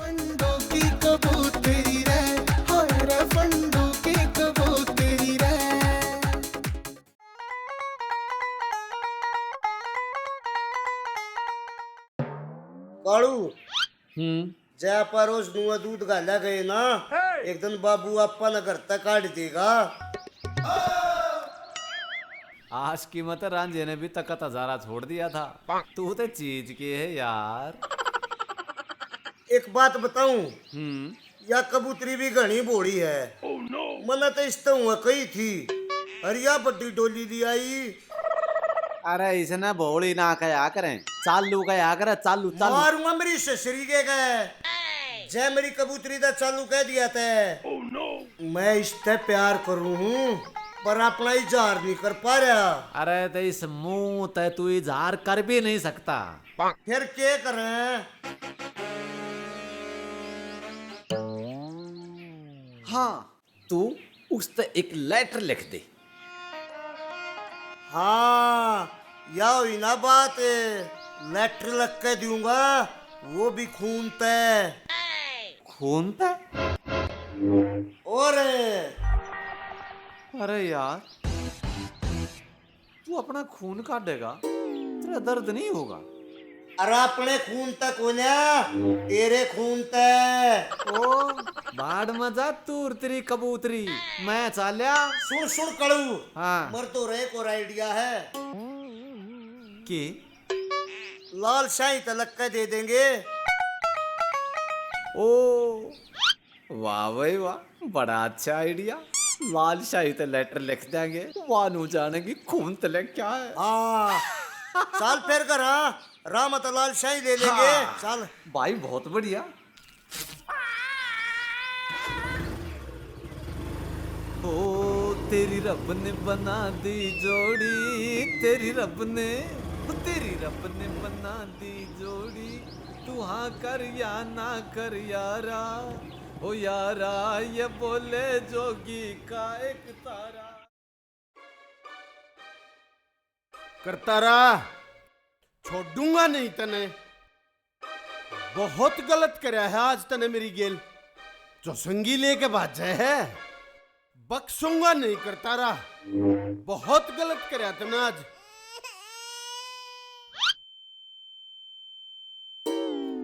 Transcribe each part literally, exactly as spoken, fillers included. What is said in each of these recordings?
फंडू की कबूतरी रे, हाय रे फंडू की कबूतरी रे। कालू, हम्म। जै आपा रोज नुआ दूध घाला गए ना, एक दिन बाबू आपा ने घर तक काट देगा। आज की मत रांझे ने भी तकत हजारा छोड़ दिया था। तू तो चीज के है यार। एक बात बताऊं, हम्म। या कबूतरी भी घणी भोली है। मन्ने तो इसते हुआ कही थी, अरे या बड्डी डोली ले आई। अरे इसने भोली ना कहा करें, चालू कहा करे, चालू, चालू। मारूंगा मेरी ससुरी के कहे, जय मेरी कबूतरी दा चालू कह दिया तै। मैं इसते प्यार करूं हूं, पर अपना इजहार नहीं कर पा रहा। अरे तो इस मुंह तै तू इजहार कर भी नहीं सकता। फिर के करें? हाँ, तू उस ते एक लेटर लिख दे। हाँ, या हुई ना बात, लेटर लिख के दूंगा, वो भी खून ते। खून ते? और अरे यार, तू अपना खून काटेगा, तेरा दर्द नहीं होगा। अरे अपने खून तक हो ना, तेरे खून तक। ओ, बाढ़ में जा तू और तेरी कबूतरी, मैं चाल्या। सुन, सुन कड़ू, हाँ। मर तो रहे को आइडिया है। के? लाल शाही तलक के दे देंगे। ओ, वाह भाई वाह, बड़ा अच्छा आइडिया। लाल शाही ते लेटर लिख देंगे, वानू जानेगी खून तले क्या है। हाँ, चल फिर घर, हाँ, राम तो लाल शाही ले लेंगे। हाँ। चल। भाई बहुत बढ़िया। ओ तेरी रब ने बना दी जोड़ी, तेरी रब ने, ओ तेरी रब ने बना दी जोड़ी। तू हाँ कर या ना कर यारा, ओ यारा, ये बोले जोगी का एक तारा। करतारा, छोड़ूंगा नहीं तने। बहुत गलत करया है आज तने मेरी गेल, जो संगी लेके भाजे है। बख्शूंगा नहीं करतारा, बहुत गलत करया तने आज।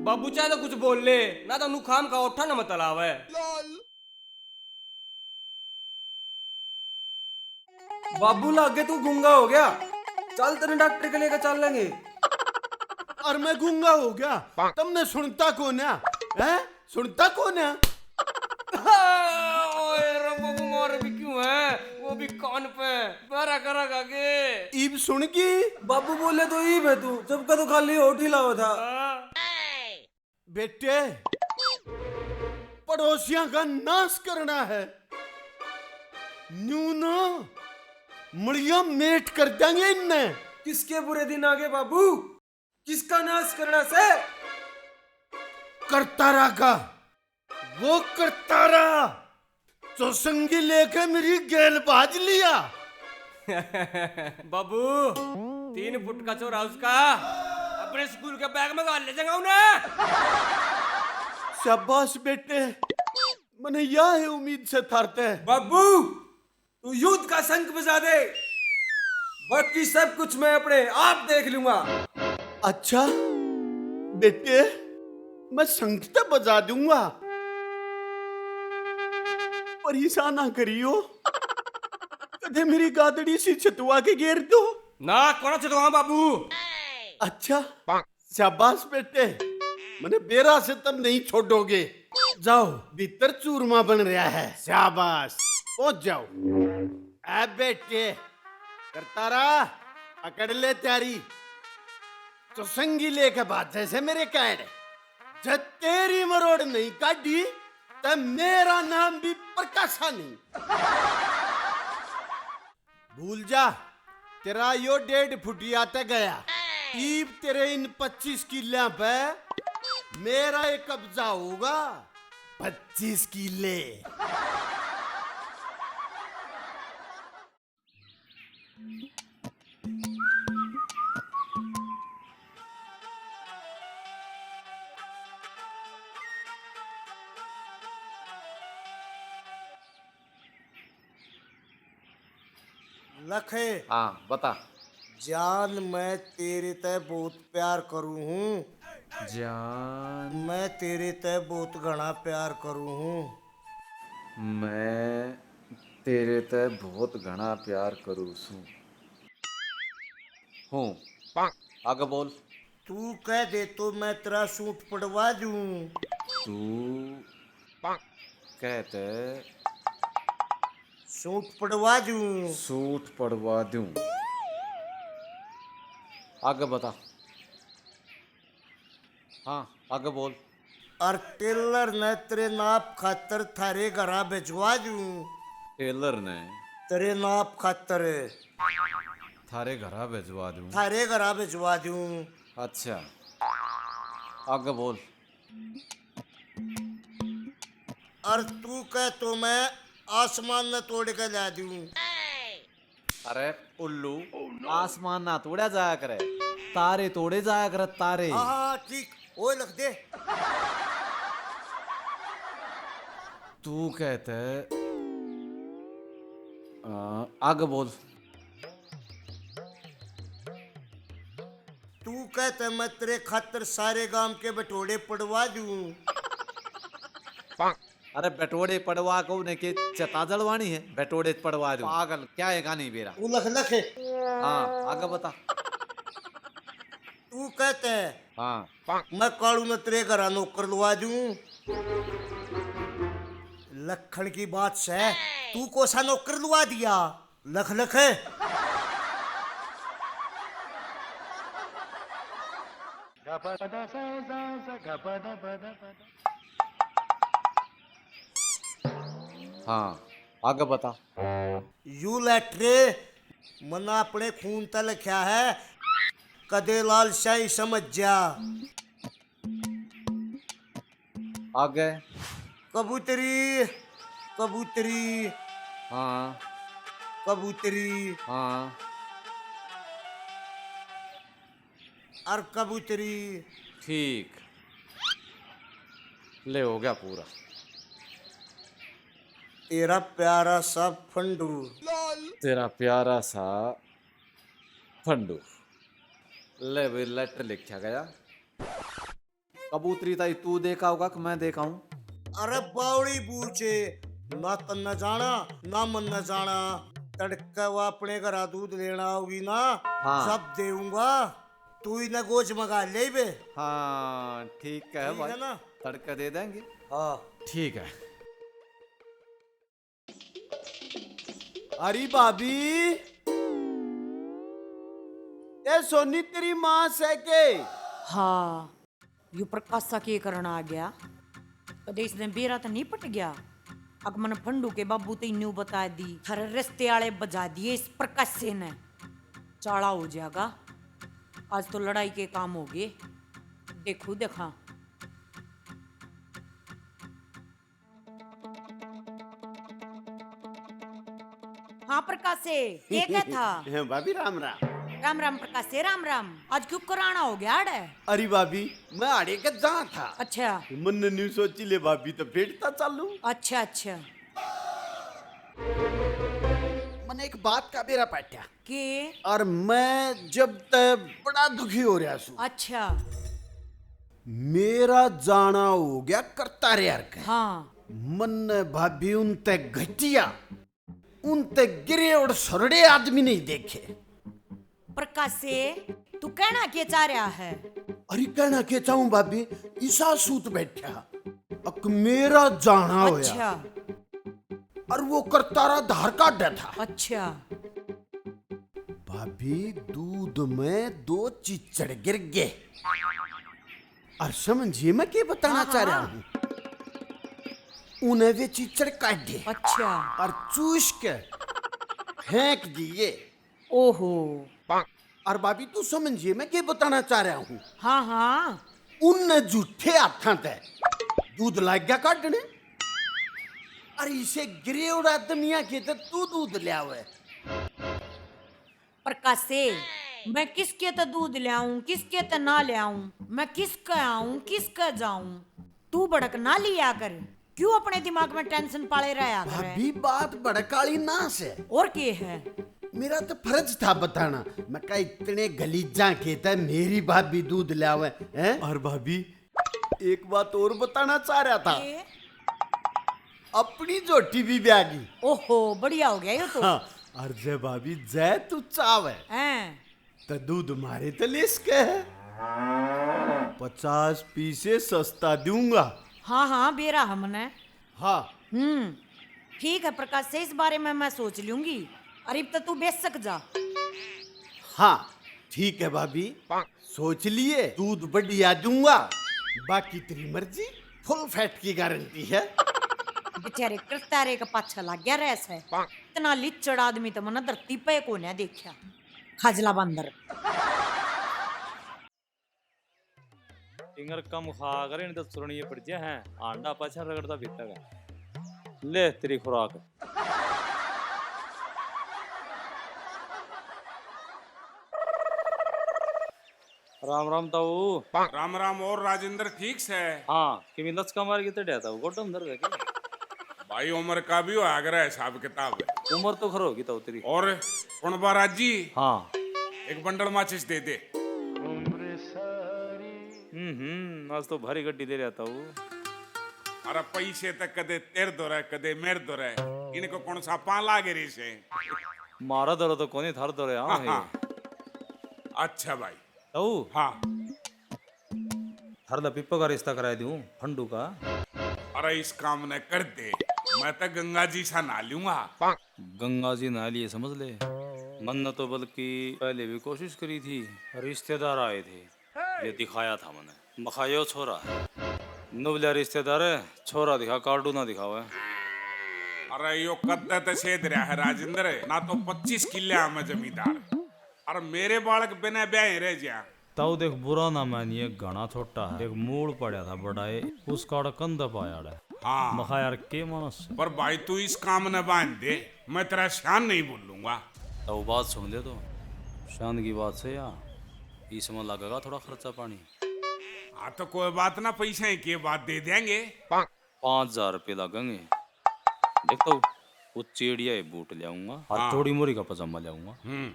बाबू चाहे तो कुछ बोल ले, ना तो नु खाम का ओठा न मत लावे। बाबू लागे तू गूंगा हो गया, चल तेरे डॉक्टर के लेके चल लेंगे। और मैं गूंगा हो गया, तुमने सुनता कौन है? हैं? सुनता कौन है? ओए रे बाबू, मारे भी क्यों है, वो भी कान पे। बारा करा के। ईब सुन गई? बाबू बोले तो ईब है तू, जब का तो खाली होठ ही लावा था। हाँ। बेटे, पड़ोसियां का नाश करना है, न्यू ना मड़िया मेट कर देंगे इनने। किसके बुरे दिन आ गए बाबू? किसका नाश करना से? करतारा का। वो करतारा जो संगी लेके मेरी गेल बाज लिया। बाबू, तीन फुट का छोरा उसका, अपने स्कूल के बैग में घाल ले जाऊंगा उन्हें। शाबाश बेटे, मने या है उम्मीद से थारते। बाबू, तू युद्ध का शंख बजा दे, बाकी सब कुछ मैं अपने आप देख लूंगा। अच्छा बेटे, मैं शंख तो बजा दूंगा, पर ऐसा ना करियो, कदे मेरी गादड़ी सी छतवा के घेर दो। ना, कौन छतवा बाबू? अच्छा, शाबाश बेटे, मने बेरा से तम नहीं छोड़ोगे। जाओ, भीतर चूरमा बन रहा है। शाबाश, पहुंच जाओ। ए बेटे, करतारा, पकड़ ले तैयारी। तो संगी लेके भाजे से मेरे कैड। जब तेरी मरोड़ नहीं काढ़ी, तो मेरा नाम भी प्रकाशा नहीं। भूल जा, तेरा यो डेढ़ फुटिया ते गया। ईब तेरे इन पच्चीस किल्लियां पे मेरा एक कब्जा होगा। पच्चीस किले। लखे। हाँ, बता। जान, मैं तेरे ते बहुत प्यार करूँ हूँ। जान। मैं तेरे ते बहुत घना प्यार करूँ हूँ। मैं तेरे ते बहुत घना प्यार करूँ सूं। हूँ। आगे बोल। तू कह दे तो मैं तेरा सूट पड़वा दूँ। तू कह दे। सूट पड़वा दूँ। सूट पड़वा दूँ। आगे बता। हाँ, आगे बोल। और टेलर ने तेरे नाप खातर थारे घरा भिजवा दूँ। टेलर ने तेरे नाप खातर थारे घरा भिजवा दूँ। थारे घरा भिजवा दूँ। अच्छा, आगे बोल। और तू कह तो मैं आसमान ने तोड़ के ला दूँ। अरे उल्लू, आसमान ना तोड़ा जाया करे, तारे तोड़े जाया करे, तारे। हाँ, हाँ, ठीक। ओए, लख दे। तू कहते, आ, आगे बोल। तू कहते मैं तेरे खातर सारे गांव के बटोड़े पड़वा दूँ। अरे बटोड़े पड़वा को ने के चता जलवानी है, बटोड़े पड़वा दूँ। पागल, क्या है कहानी बेरा? तू लख लख। हाँ, आगे बता। तू कहते है, हाँ। मैं कालू ने तेरे घरा नौकर लुआ दूँ। लखन की बात से तू कोसा नौकर लुआ दिया। लख लख। हाँ, आगे बता। यू लेटर मन्ना अपने खून तै लिख्या है, कदे लाल शाही समझ जा। आगे। कबूतरी, कबूतरी। हाँ। कबूतरी। हाँ। और कबूतरी। ठीक। ले, हो गया पूरा। तेरा प्यारा सा फंडू। तेरा प्यारा सा फंडू। ले भाई, लेटर लिखा गया। कबूतरी ताई तू देखा होगा कि मैं देखा हूँ? अरे बावड़ी बूचे, ना तन्ने जाना, ना मन्ने जाना। तड़के वो अपने घरा दूध लेना आओगी ना, हाँ। सब देऊंगा। तू इन्हें गोज मगा ले बे। हाँ, ठीक है ठीक भाई। है ना? तड़के दे देंगे। हाँ। ठीक है। अरे भाभी, ए सोनी तेरी माँ से के? हाँ, यो प्रकाशा के करण आ गया? कदे इसने बेरा तो नहीं पट गया? अक मन फंडू के बाबू ते न्यू बता दी, थारे रिश्ते आले बजा दिए इस प्रकाशे ने। चाला हो जाएगा, आज तो लड़ाई के काम हो गए। देखू देखा। हाँ प्रकाशे, के क्या था? भाभी राम राम। राम राम प्रकाशे, राम राम। आज क्यों कराना हो गया आड़े? अरे भाभी, मैं आड़े के जा था। अच्छा। मन न्यू सोची ले भाभी तो भेटता चालू। अच्छा अच्छा। मने एक बात का बेरा पाट्या। के? और मैं जब तक बड़ा दुखी हो रहा सू। अच्छा। मेरा जाना हो गया करता रे यार के। हाँ। मन्ने भाभी उनते घटिया, उनते गिरे और सरड़े आदमी नहीं देखे। प्रकाशे, तू कहना के चाह रहा है? अरे कहना के चाहूं भाभी, ईसा सूत बैठा, अक मेरा जाना होया। अच्छा। और वो करतारा धार काढ़ा था। अच्छा। भाभी, दूध में दो चिचड़ गिर गए। और समझिए मैं के बताना हाँ, चाह रहा हाँ। हूँ। उन्हें वे चिचड़ काढ़े। अच्छा। और चूस के फेंक दिए। ओहो। और भाभी, तू समझिए मैं के बताना चाह रहा हूँ। हाँ हाँ। उनने झूठे हाथां ते दूध लाग गया काढ़ने, अरे इसे गिरेवड़ा दुनिया के ते तू दूध ल्यावे। प्रकाशे, मैं किसके ते दूध ल्याऊं, किसके ते ना ल्याऊं, मैं किसके आऊं, किसके जाऊं, तू भड़क ना लिया कर। क्यों अपने दिमाग में टेंशन पाले रहा करे? भाभी, बात भड़काली ना से। और के है? मेरा तो फर्ज था बताना। मैं कहा, इतने गलीजा के तै मेरी भाभी दूध लावे हैं। और भाभी, एक बात और बताना चाह रहा था। ये? अपनी झोटी भी ब्यागी। ओहो, बढ़िया हो गया ये तो। हाँ, और जय भाभी, जय तू चावे, हैं? तो दूध मारे तो ले सके है। पचास पीसे सस्ता दूंगा। हाँ हाँ, बेरा हमने। हाँ। हम्म, ठीक है प्रकाश, से इस बारे में मैं सोच लूंगी। अरे, इब तो तू बेशक जा। हाँ, ठीक है भाभी, सोच लिए, दूध बढ़िया दूंगा, बाकी तेरी मर्जी, फुल फैट की गारंटी है। बेचारे करतारे के पाछे लाग गया रह से। इतना लिचड़ आदमी तो मैंने धरती पे कोन्या देखा। खाजला बंदर। टिंगर कम खा कर, इन तो चुरनिए पड़ गया है, आंडा पाछा रगड़ता भीतर है। ले तेरी खुराक। राम राम ताऊ। राम राम। और राजेंद्र ठीक से? हाँ, किमी लचका मार के तड़्या था, गोडम धर गया क्या? भाई, उम्र का भी होया करे हिसाब किताब। उम्र तो खरो होगी ताऊ तेरी। और कौन बा राजी? हाँ। एक बंडल माचिस दे दे। हम्म हम्म, आज तो भारी गड्डी दे रहा ताऊ। अरे, पैसे तो कदे तेर दो रहे, कदे मेर दो रहे, इनको कौन सा पा लागे रे से? मारा दो रहे तो कोनी, थार दो रहे, हाँ, हाँ, ये। हाँ। अच्छा भाई। ताऊ। हाँ। थार ला पीपा का रिश्ता करा दूं, फंडू का। अरे, इस काम ने कर दे, मैं तो गंगा जी सा नहा लूंगा। गंगा जी नहा लिए समझ ले। मन ने तो बल्कि पहले भी कोशिश करी थी, रिश्तेदार आए थे, ये दिखाया था मैंने। मखा यो छोरा है। नुबल्या रिश्तेदार है, छोरा दिखा, कार्डू ना दिखावे। अरे, यो कद्दे ते सेध रहा है राजेंद्र, ना तो पच्चीस किले में जमींदार। अरे, मेरे बालक बिना ब्याह रह जा। ताऊ देख, बुरा ना मानिए, घना छोटा है। देख, मूल पड़ा था बड़ा है, उस काड़ कंध पाया है। हाँ। मखा यार, के मानस। पर भाई, तू इस काम ने बांध दे, मैं तेरा शान नहीं बोलूंगा। ताऊ, बात सुन ले तो, शान की बात से या, इसमें लगेगा थोड़ा खर्चा पानी। हाँ, तो कोई बात ना, पैसा ही के बात दे देंगे। पाँच हजार रुपये लगेंगे। देख ताऊ, वो चेड़िया ही बूट ले आऊंगा और हाँ। चौड़ी मोरी का पजामा ले आऊंगा। हम्म।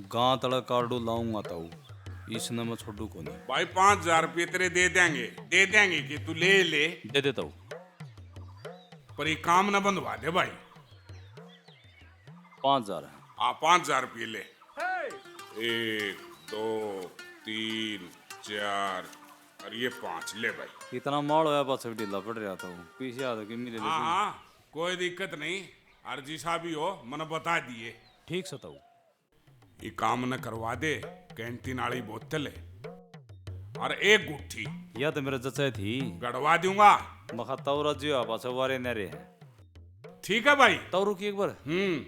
गांत वाला कार्डो लाऊंगा ताऊ, इसने मैं छोड़ू कोनी। भाई, पाँच हजार रुपये तेरे दे देंगे, दे देंगे कि तू ले ले। दे दे ताऊ। पर ये काम ना बंधवा दे भाई। पाँच हजार है। हाँ, पाँच हजार रुपये ले। एक, दो, तीन, चार, और ये पाँच ले भाई। इतना माल होया, पाछे भी ढीला पड़ रहा था वो। पीछे आ तो कि मिले हाँ, लेकिन। हाँ, कोई दिक्कत नहीं। अर्जी सा भी हो, मने बता दिए। ठीक से ताऊ। ये काम न करवा दे, कैंटीन वाली बोतल है और एक गुट्ठी। या तो मेरे जचा थी। गड़वा दूंगा। मखा ताऊ राजी हुआ, पाछे वारे न रहे। ठीक है भाई। ताऊ रुकी एक बार। हम्म।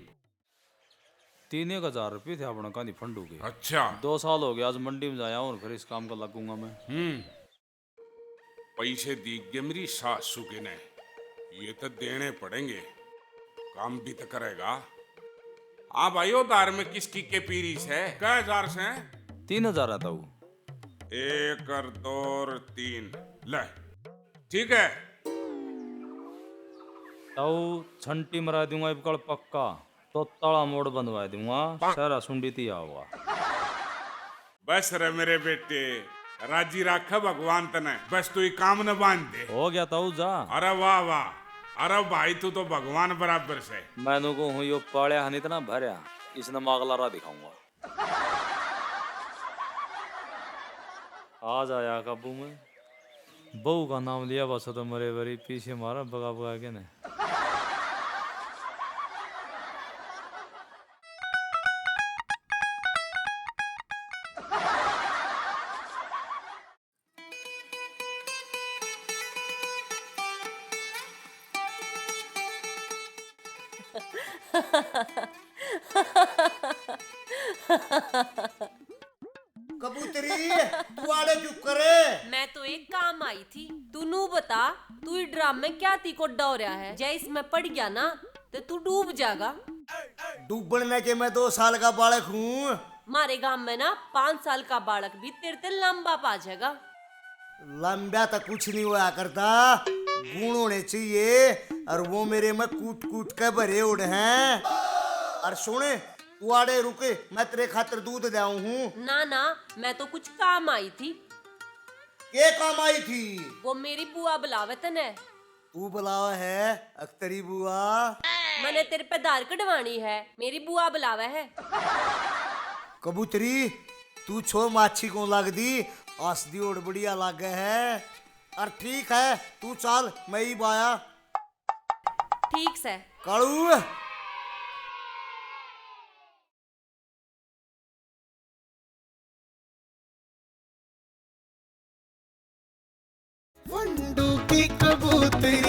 तीन एक हजार रुपये थे अपने कांधी फंडू के। अच्छा। दो साल हो गए, आज मंडी में जाया हूँ और फिर इस काम का लगूंगा मैं। हम्म। पैसे दीख गए मेरी सासू के ने, ये तो देने पड़ेंगे, काम भी तो करेगा। हाँ भाई, उधार में किसकी के पीरी से? कै हजार से? तीन हजार है ताऊ। एक और दो और तीन, ले, ठीक है। ताऊ, छंटी मरा दूंगा इबकल पक्का। तो ताला मोड़ बंधवा दूंगा, सारा सुंडी ती आओगा। बस रे मेरे बेटे, राजी राखे भगवान तने, बस तू ही काम न बांध दे। हो गया ताऊ जा। अरे वाह वाह, अरे भाई तू तो भगवान बराबर से। मैनू को हूँ यो पाल्या हन इतना भरया, इसने मागला राह दिखाऊंगा। आज आया काबू में। बहू का नाम लिया बस तो मरे बरी पीछे मारा बगा बगा के ने। कबूतरी, तू आड़े क्यों करे? मैं तो एक काम आई थी। तू नू बता, तू इस ड्राम में क्या ती कोड्डा हो रहा है? जै इसमें पड़ गया ना, तो तू डूब जाएगा। डूबण में के मैं दो साल का बालक हूँ। मारे गांव में ना पाँच साल का बालक भी तेरे ते लंबा पा जाएगा। लंबा तो कुछ नहीं होया करता, गुण होने चाहिए, और वो मेरे में कूट कूट के भरे उड़े हैं। और सुन, तू आड़े रुक, मैं तेरे खातर दूध ले आऊं हूँ। ना ना, मैं तो कुछ काम आई थी। के काम आई थी? वो मेरी बुआ बुलावे तने। तू बुलावे है अख्तरी बुआ? मने तेरे पे धार कढवानी है, मेरी बुआ बुलावे है। कबूतरी, तू छो माछी को लगदी, हंसदी और बढ़िया लागे है। और ठीक है, तू चाल, मैं ही बाया। ठीक से। कालू। फंडू की कबूतरी